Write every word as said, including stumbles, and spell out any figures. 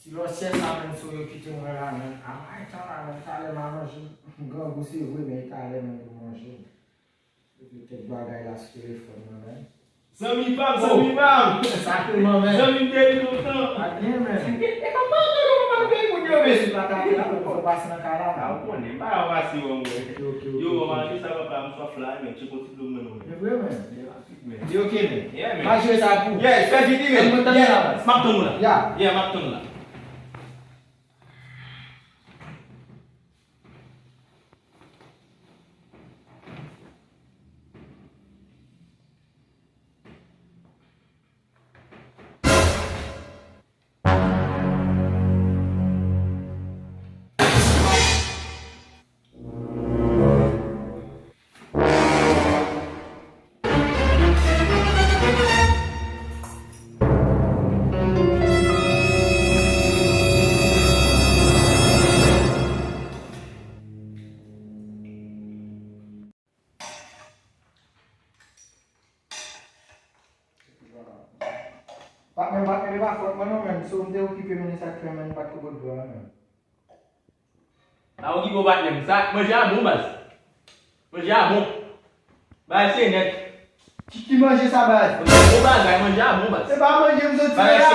Ti lòsyè sa menm, si w yo kite mwen la menm. A bay tan la menm, talè m a manje. M grangou se vre, men e talè menm pou manje. Epi kèk bagay la sou telefòn nan menm. Zanmi pa m, zanmi pa m. Sa ke manmè. Zanmi m depi lontan. Pa gen men. E pa manke yo pa peye moun yo men. Si pa ta la, ou pase nan kay la. A, ou konnen, m pa yon pase yon mwen. Ok, ok, ok. Yo, manje sa papa, m swaf la, men tcheko ti dlo mwen non. E vre men. Yo, ok men. Yeah, man. M a jwe sa pou. Yeah, fè vini men. Mwen tann la. M ap tann ou la. Yeah. Yeah, m ap tann ou la. Patnè m, patnè m, e pa fòt mwen non, menm. Si w te okipe, men sa k fè, menm, m pa t ko pot dlo a, menm. Pa okipe w, patnè m. Sa, manje a bon, baz. Manje a bon. Baz, se nèt. Ki, ki manje sa, baz? Bon bagay, manje a bon, baz. Se pa manje m soti fè la,